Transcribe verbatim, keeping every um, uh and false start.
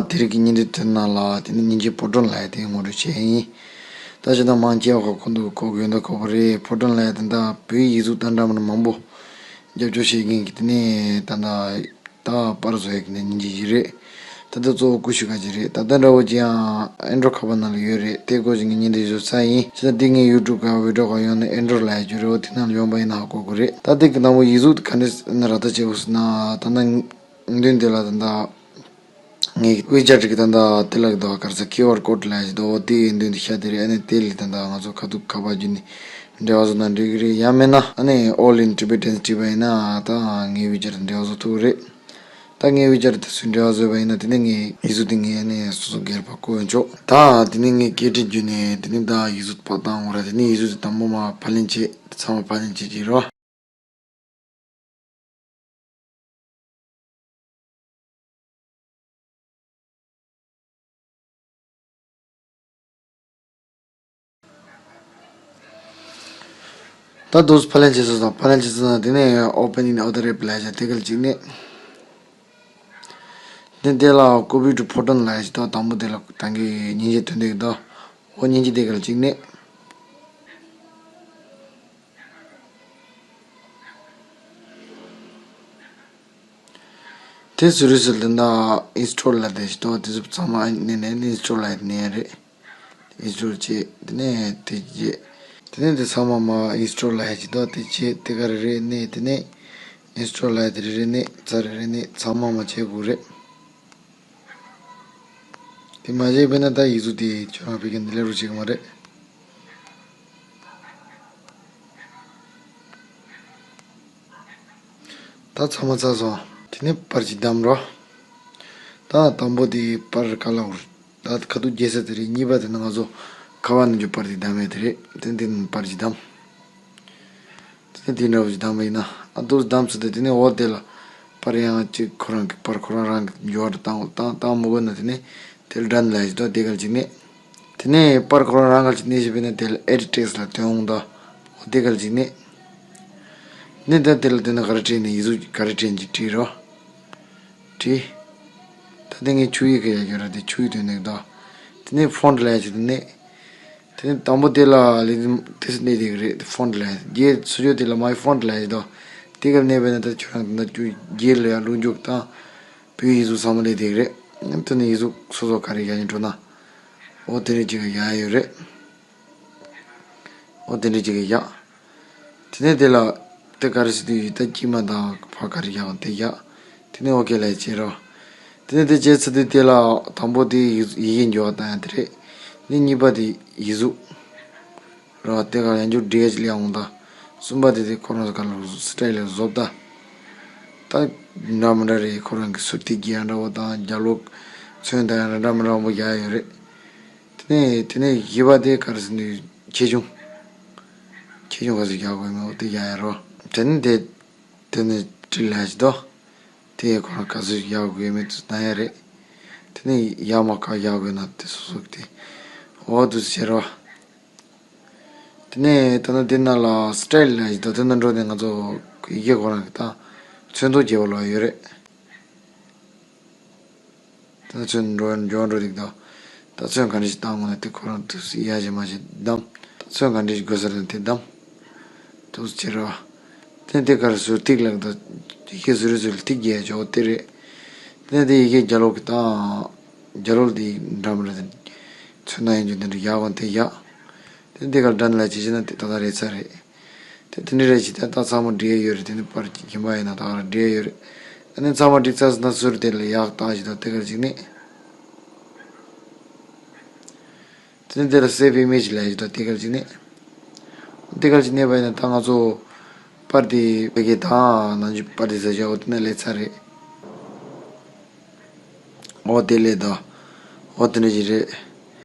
དེ་རིང་གི་བརྙན་འཕྲིན་དེ་ནང་ལ་དེ་ནི་མཉེན་ཆས་ཕོ་བྲང་ལབ་ཡ་དེ་ངོ་སྤྲོད་བྱས་ཡིན། ད་ཅི་ད་མང་ཆེ་བ་ཁོ་འདུག་གོ་དགོས་འདུག་གོ་བ་རེད། ཕོ་བྲང་ལབ་ཡ་དེ་འདྲ་བོད་ཡིག་གཟུགས་དང་འདྲ་མི་འདྲ་མང་པོ་རྒྱབ་སྐྱོར་བྱེད་མཁན་གྱི་དེ་ནས་ད་ད་ད་པར་བཟོ་ཡ་གི་ནས་མཉེན་ཆས་ཞིག་རེད། ད་ལྟ་གཙོ་བོ་ཀུ་ཤུ་ཁ་ཅིག་རེད། ད་ལྟ་འདྲ་བོ་ཅི་ཡང་ཨེན་ཌོ་ཁ་པར་ནང་ལ་ཡོད་རེད། དེ་སྐོར་ཞིག་ངས་བརྙན་འཕྲིན་བཟོ་ཚར་ཡིན། ཅི་ད་འདི་ངའི་ཡུ་ཊུབ་ག་བི་ཌི་ཡོ་ག་ཡོང་ནས་ཨེན་ཌོ་ལབ་ཡ་རྒྱུ་རེད། འོ་དེ་ནང་ལ་ཡོང་པ་ཡིན་ན་ཧ་གོ་གི་རེད། ད་དེ་གི་དང་པོ་ཡིག་གཟུགས་དེ་ག་འདྲས་ནས་ར་ད་བྱེད་དགོས་ཟེར་ན་ད་ད་མདུན་དེ་ལ་ད་ད། ངས་ཝེ་ཅེཊ་གི་ད་ལྟ་དེ་ལ་གི་ད་ག་རེ་ཟེར་ཁིའུ་ཨར་ཀོཌ་ལབ་ཡ་ཞིག་འདུག་འོ་དེ་མདུན་དུ་ཤར་དེ་རེད། ཨ་ནི་དེ་ལས་ད་ལྟ་ང་ཚོ་ཁ་ཐུག་ཁ་པར་བརྒྱུད་ནས་འབྲེལ་བ་བཟོ་ན་འགྲིག་གི་རེད། ཡང་མིན་ན་ཨ་ནི་All in Tibetan བྲིས་པ་ཡིན་ན་ད་ངའི་ཝེ་ཅེཊ་དང་འབྲེལ་བ་བཟོ་ཐུབ་ཀྱི་རེད། ད་ངའི་ཝེ་ཅེཊ་དེ་ཚོས་འབྲེལ་བ་བཟོས་པ་ཡིན་ན་དེ་ནས་ངའི་ཡིག་གཟུགས་དེ་ངས་ཨ་ནི་སོ་སོ་སྒེར་པར་བཀོད་ཆོག་ད་དེ་ནས་ངས་སྐད་འཕྲིན་བརྒྱུད་ནས་དེ་ནས་ད་ཡིག་གཟུགས་ཕར་བཏང་འོང་ར། དེ་ནས་ཡིག་གཟུགས་དེ་དང་པོ་མར་ཕབ་ལེན་བྱེད། དེ་ཚང་མ་ཕབ་ལེན་བྱེད་ཀྱི་རེད། ད་དུས་ཕབ་ལེན་བྱེད་ས་དང་ཕབ་ལེན་བྱེད་ས་དང་དེ་ནས་Open in other app ལབ་བྱ་དེ་གལ་གཅིག་ནས། དེ་དེ་ལ་ཀོ་བི་ཌི་ཕོ་བྲང་ལབ་བྱ་ད་དང་པོ་དེ་ལ་ད་གིན་མཉེན་ཆས་ཐོན་དེ་གི་ད་འོ་མཉེན་ཆས་དེ་གལ་གཅིག་ནས། དེ་ཟུར་ཟུར་དེ་འདྲ་ཨིན་སི་ཊོལ་ལབ་དེ་ཞིག་འདུག་དེ་ཚོ་ཚང་མ་ནས་ནས་ཨིན་སི་ཊོལ་ལབ་ནས་རེད། ཨིན་སི་ཊོལ་བྱས་དེ་ནས་དེ་བྱས། དེ་ནས་དེ་ཚང་མ་མ་ཨིན་སི་ཊོལ་ལབ་ཡ་ཞིག་འདུག་དེ་བྱས་དེ་ག་རེ་རེད་ནས་དེ་ནས་ཨིན་སི་ཊོལ་ལབ་ཡ་དེ་རེ་རེ་ནས་ཚ་རེ་རེ་ནས་ཚང་མ་མ་བྱས་དགོས་རེད། དེ་མ་བྱས་པས་ན་ད་ཡིག་གཟུགས་དེ་ཁྱོད་རང་ཕ་གི་འདི་ལས་རུ་བྱེད་གི་མ་རེད། ད་ཚང་མ་ཚར་སོང་། དེ་ནས་པར་གྱིས་བདམས་རོགས། ད་དང་པོ་དེ་པར་ག་ལ་འུར། ད་ཁ་ཐུག་རྒྱལ་ས་དེ་རེད། གཉིས་པ་དེ་ནི་ང་ཚོ་ཁ་པར་ནང་གི་པར་དེ་བདམས་ཡས་དེ་རེད། དེ་འདི་ནི་པར་གྱིས་བདམས། དེ་ནས་དེ་འདྲ་བོ་ཞིག་བདམས་པ་ཡིན་ན་ཨ་འདུག་བདམས་ཚར་དུས་དེ་ནས་འོ་དེ་ལ་པར་ཡང་གཅིག་ཁོ་རང་གི་པར་ཁོ་རང་རང་གི་འབྱོར་བཏང་བཏང་བཏང་མི་དགོས་ན་དེ་ནས་དེ་ལ་ཌན་ལབ་ཞིག་འདུག་དེ་གལ་གཅིག་ནས། དེ་ནས་པར་ཁོ་རང་རང་གལ་གཅིག་ནས་ཞིག་བྱས་ན་དེ་ལ་ཨེ་ཌི་ཊེག་སི་ལ་ཐོན་འོང་ད། འོ་དེ་གལ་གཅིག་ནས། ནས་ད་དེ་ལ་དེ་ན་ག་རེ་བྲིས་ནས་ཡིག་གཟུགས་ག་རེ་བྲིས་ཀྱི་བྲིས་རོགས། བྲིས། ད་དེ་ངས་ཆུ་ཡིག་གི་ཡ་གྱོན་ར་དེ་ཆུ་ཡིག་དོན་ནས་ད། དེ་ནས་ཕོན་ཊི་ལབ་ཡ་ཞིག་དེ་ནས། དེ་ནས་དང་པོ་དེ་ལ་ལས་དེ་སུ་གནས་དེ་གི་རེད་དེ་ཕོན་ཊི་ལབ་ཡ་རྒྱས་སུ་ཡོད་དེ་ལ་མའི་ཕོན་ཊི་ལབ་ཡ་ཞིག་ད། དེ་ག་གནས་པས་ན་ད་ཁྱོད་རང་དེ་ན་ཆུ་རྒྱས་ལ་ཡ་ལུག་འཇུག་དང་། བོད་ཡིག་གཟུགས་ཚང་མ་ལས་དེ་གི་རེད། དེ་ནས་ཡིག་གཟུགས་སོ་སོ་ག་རེ་ཡ་ཡིན་འགྲོ་ན། འོ་དེ་རེད་ཅིག་ཡ་ཡོད་རེད། འོ་དེ་འདྲ་ཅིག་གི་བཞག་དེ་ནས་དེ་ལ་དེ་ག་རེ་ཟེར་དུས་ད་དཀྱིལ་མ་དང་ཕར་ག་རེ་བཞག་དེ་བཞག་དེ་ནས་ཨོ་ཁེ་ལ་བྱེད་རོགས། དེ་ནས་དེ་བྱས་ཚར་དུས་དེ་ལ་དང་པོ་དེ་ཡི་ཡི་གེ་འགྱུར་བ་བཏང་ཡ་དེ་རེད། ནི་གཉིས་པ་དེ་ཡིག་གཟུགས་རོགས་དེ་ག་ཡང་འགྱུར་འབྲི་ཡ་ཅིག་ལས་འོང་ད། གསུམ་པ་དེ་དེ་ཁོ་རང་ག་ལ་སི་ཊའི་ལ་བཟོ་ད། ད་འདྲ་མི་འདྲ་རེད། ཁོ་རང་གི་ཟུར་ཐིག་གི་ཡང་འདྲ་བོ་དང་རྒྱ་ལོག་ཚོན་དང་ཡང་འདྲ་མི་འདྲ་བོ་བཞག་ཡོད་རེད། དེ་ནས་དེ་ནས་བཞི་པ་དེ་ག་རེ་ཟེར་ནས་ཆེ་ཆུང་། ཆེ་ཆུང་ག་ཚོད་རྒྱག་དགོས་མེད་འོ་དེ་རྒྱག་ཡ་རོ། དེ་ནས་དེ་དེ་ནས་བྲིས་ལ་ཞིག་དོ། དེ་ཁོ་རང་ག་ཚོད་རྒྱག་དགོས་མེད་དུ་གནང་ཡ་རེད། དེ་ནས་ཡར་མར་ག་རྒྱག་དགོས་ན་དེ་སོ་སོ་གི་དེ་འོ་དུ་བྱེད་རོ། དེ་ནས་ད་ནི་དེ་ནང་ལ་སི་ཊའི་ལ་ཞིག་དོ། དེ་ནང་འགྲོ་ནས་ང་ཚོ་ཡི་གེ་ཁོ་རང་གི་ད་ཚོན་མདོག་རྒྱས་པ་ལོག་ཡོད་རེད། ད་ཚོན་འགྲོ་འགྲོ་འགྲོ་རིགས་དང་། ད་ཚོན་ག་འདྲ་ཞིག་བཏང་དགོས་ན་དེ་ཁོ་རང་དུས་སུ་ཡ་ཞིག་མ་ཞིག་བདམས། ད་ཚོན་ག་འདྲ་ཞིག་དགོས་ས་རེད་དེ་བདམས། དུས་སུ་བྱེད་རོགས། དེ་དེ་གར་ཟུར་ཐིག་ལ་ད་ཡི་གེ་ཟུར་ཟུར་ཐིག་རྒྱས་ཆོག་དེ་རེད། དེ་དེ་ཡི་གེ་རྒྱ་ལོག་གི་དང་། རྒྱ་ལོག་དེ་འདྲ་མི་འདྲ་དེ། ཚོན་སྣ་ཡན་ཆོད་དེ་འདྲ་ཡག་གོ་དེ་ཡག་དེ་དེ་གར་ཌན་ལ་བྱེད་ཤེས་ན་དེ་ད་ལྟ་རེད་ཚར་རེད། དེ་དེ་འདྲ་རེད་ཅེས་ད་ལྟ་ཚང་མ་འབྲི་ཡ་ཡོད་རེད། དེ་ནི་པར་གྱི་རྒྱུན་པ་ཡིན་ན་ད་ག་རང་འབྲི་ཡ་ཡོད་རེད། ཨ་ནི་ཚང་མ་འབྲི་ཚར་སོང་ན་ཟུར་དེ་ལ་ཡག་བཏགས་ཞིག་དང་དེ་གར་གཅིག་ནི། དེ་ནི་དེ་ལ་སེབ་ཨི་མེ་ཇི་ལབ་ཞིག་དང་དེ་གར་གཅིག་ནི། དེ་གར་གཅིག་གནས་པ་ཡིན་ན་ད་ང་ཚོ་པར་དེ་ཕ་གི་དང་ནང་ཆུ་པར་དེ་ཟ་བྱ་འོ་དེ་ན་ལས་ཚར་རེད། འོ་དེ་ལས་ད། འོ་དེ་འདྲ་ཞིག་རེད།